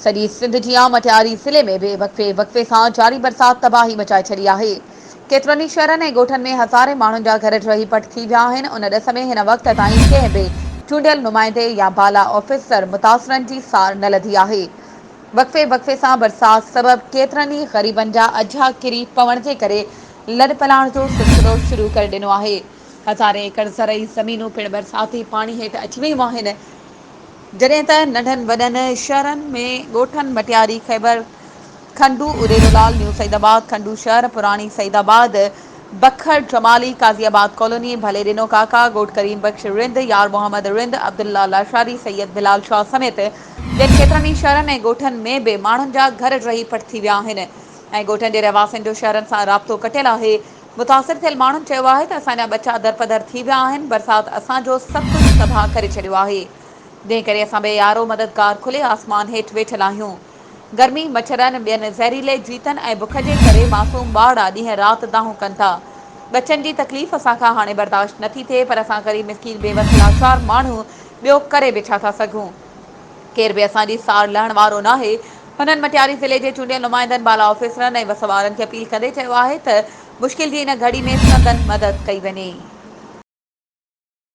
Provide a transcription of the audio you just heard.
سڄي سنڌ جيان مٽياري ضلعي ۾ به وقفي وقفي سان جاري برسات تباهي مچائي ڇڏي آهي. ڪيترن ئي شهرن ۽ ڳوٺن ۾ هزارين ماڻهن جا گهر ڊهي پٽ ٿي ويا آهن. ان ڏس ۾ هن وقت تائين ڪنهن به چونڊيل نمائندي يا بالا آفيسر متاثرن جي سار نه لڌي آهي. وقفي وقفي سان برسات سبب ڪيترن ئي غريبن جا اجها ڪري پوڻ جي ڪري لڏپلاڻ جو سلسلو شروع ڪري ڏنو آهي. هزارين ايڪڙ زرعي زمينون پڻ برساتي پاڻي هيٺ اچي ويون آهن. جڏهن ته ننڍن وڏن شهرن ۾ ڳوٺن مٽياري، خيبر، کنڊو، اڏيرو لال، نيو سعيد آباد، کنڊو شهر، پراڻي سعيد آباد، بکر، جمالي، قاضي آباد ڪالوني، ڀلي ڏنو ڪاڪا، ڳوٺ ڪريم بخش رند، يار محمد رند، عبدالله لاشاري، سيد بلال شاهه سميت ٻين ڪيترن ئي شهرن ۽ ڳوٺن ۾ به ماڻهن جا گهر ڊهي پٽ ٿي ويا آهن ۽ ڳوٺن جي رهواسين جو شهرن سان رابطو ڪٽيل آهي. متاثر ٿيل ماڻهن چيو آهي ته اسان جا ٻچا درپدر ٿي ويا آهن، برسات اسان جو سڀ ڪجهه تباهه ڪري ڇڏيو آهي، جنهن ڪري اسان بي يارو مددگار کلي آسمان هيٺ ويٺل آهيون. گرمي، مڇرن، ٻين زهريلي جيتن ۽ بک جي ڪري معصوم ٻارڙا ڏينهن رات دانهون ڪن ٿا. ٻچن جي تڪليف اسان کان هاڻي برداشت نٿي ٿئي پر اسان غريب مسڪين بيوس لاچار ماڻهو ٻيو ڪري به ڇا ٿا سگهون. ڪير به اسان جي سار لهڻ وارو ناهي. هنن مٽياري ضلعي جي چونڊيل نمائندن، بالا آفيسرن ۽ وس وارن کي اپيل ڪندي چيو آهي ته مشڪل جي ان گهڙي ۾ سندن مدد ڪئي وڃي.